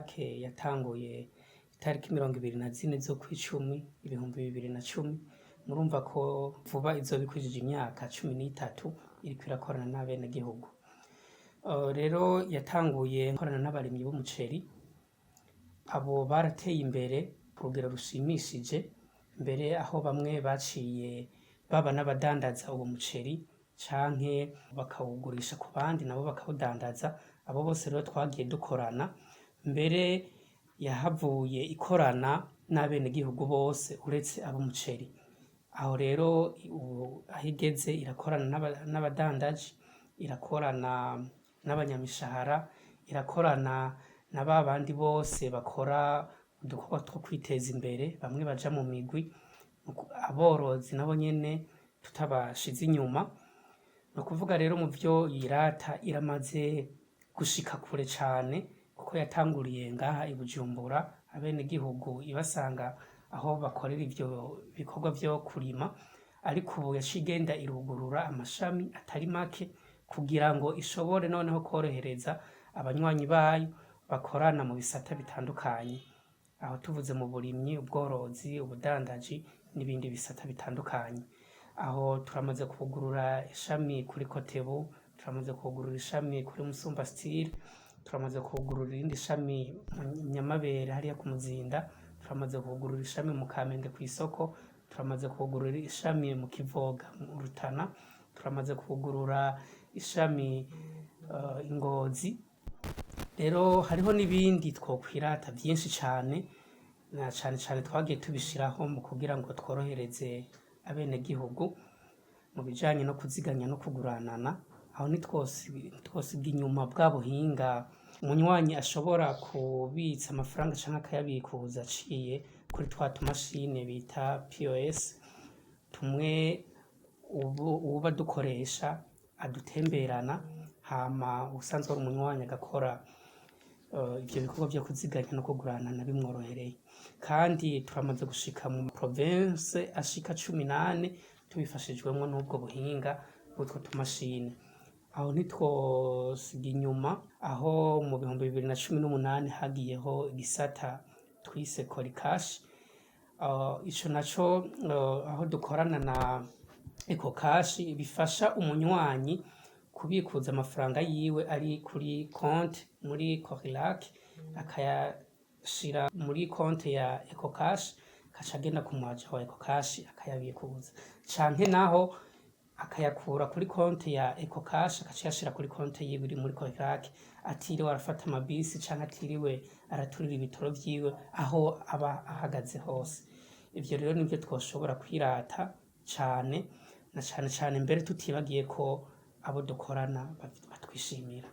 CORILAC yatanguye itariki 24 z'ukwicumi 2010. Murumva ko vuba izoba ikwijije imyaka 13 iriko irakorana n'abenegihugu. Rero yatanguye ikorana n'abarimyi b'umuceri. Abo barateye imbere ku rugero rushimishije, mbere aho bamwe baciye baba n'abadandaza uwo muceri canke bakawugurisha ku bandi, nabo bakawudandaza. Abo bose rero twagiye dukorana. Mbere yahavuye ikorana n'abenegihugu bose uretse ab'umuceri. Aho rero ubu aho igeze, irakorana n'abadandaji, irakorana n'abanyamishahara, irakorana na ba bandi bose bakora udukorwa two kwiteza imbere, bamwe baja mu migwi, aborozi nabo nyene tutabashize inyuma. Ni ukuvuga rero, mu vyo yirata, iramaze gushika kure cane, kuko yatanguriye ngaha i Bujumbura, abenegihugu ibasanga aho bakorera ivyo bikorwa vyo kurima, ariko ubu yaciye igenda irugurura amashami atari make kugira ngo ishobore noneho korohereza abanywanyi bayo bakorana mu bisata bitandukanye. Aho tuvuze mu burimyi, ubworozi, ubudandaji n'ibindi bisata bitandukanye. Aho turamaze kugurura ishami kuri Kotebu, turamaze kugurura ishami kuri Musumba Style, turamaze kugurura irindi shami mu Nyamabere hariya ku Muzinda, turamaze kugurura ishami mu Kamenge kw'isoko, turamaze kugurura ishami mu Kivoga mu Rutana, turamaze kugurura ishami i Ngozi. Rero hariho n'ibindi twokwirata vyinshi cane, na cane cane twagiye tubishiraho mu kugira ngo tworohereze abenegihugu mu bijanye no kuziganya no kuguranana. Aho ntitwosiga inyuma bwa buhinga umunywanyi ashobora kubitsa amafaranga canke akayabikuza aciye kuri twa tumashine bita POS, tumwe ubu uba dukoresha adutemberana, hama usanzwe ari umunywanyi agakora ivyo bikorwa vyo kuziganya no kuguranana bimworohereye. Kandi turamaze gushika mu province ashika 14 tubifashijwemwo n'ubwo buhinga bw'utwo tumashine. Aho ntitwosiga inyuma aho mu 2018 hagiyeho igisata twise Coricash. Ico naco, aho dukorana na Ecocash, bifasha umunywanyi kubikuza amafaranga yiwe ari kuri konte muri Corilac, akayashira muri konte ya Ecocash, akaca agenda ku mu agent wa Ecocash akayabikuza, canke naho akayakura kuri konte ya Ecocash akaca ayashira kuri konte yiwe iri muri Corilac, atiriwe arafata amabisi canke atiriwe araturira ibitoro vyiwe aho aba ahagaze hose. Ivyo rero nivyo twoshobora kwirata cane, na cane cane mbere tutibagiye ko abo dukorana batwishimira.